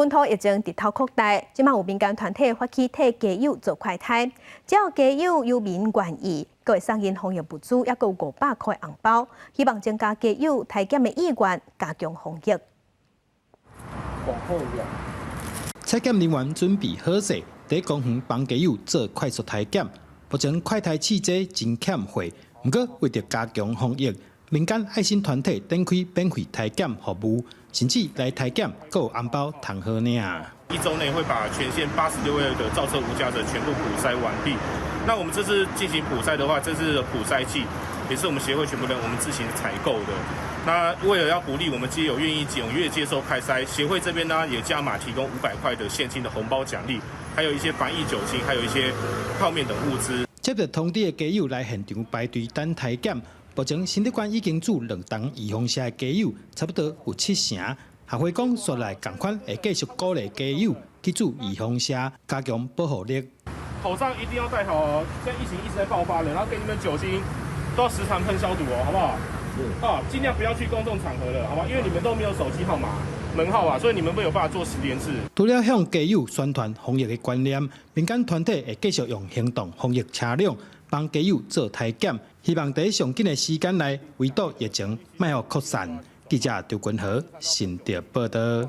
本土疫情直頭擴大，這馬有民間團體發起替街友做快篩，只要街友有民願意，閣會送𪜶防疫物資，抑閣有500塊紅包，希望增加街友篩檢的意願，加強防疫。採檢人員準備好勢，佇公園幫街友做快速篩檢。目前快篩試劑真欠貨，毋過為著加強防疫，民間愛心團體展開免費篩檢服務，甚至來篩檢閣有紅包通好領。一周內會把全縣86位的造冊無家者全部普篩完畢。那我們這次進行普篩的話，這次的普篩劑也是我們協會全部人我們自行採購的。那為了要鼓勵我們街友願意踴躍接受快篩，協會這邊呢也加碼提供500塊的現金的紅包獎勵，還有一些防疫酒精，還有一些泡麵等物資。接到通知的街友來現場排隊等篩檢。目前新竹縣已經注兩筒預防射的街友，差不多有七成。協會講，紲來仝款會繼續鼓勵街友去注預防射，加強保護力。口罩一定要戴好哦，現在疫情一直在爆發了，然後給你們酒精都要時常噴消毒哦，好不好？啊，盡量不要去公眾場合了，好吧？因為你們都沒有手機號碼、門號啊，所以你們沒有辦法做實聯制。除了向街友宣傳防疫的觀念，民間團體會繼續用行動防疫車輛幫街友做篩檢，希望佇上緊的時間內圍堵疫情，莫予擴散。記者張君豪新竹報導。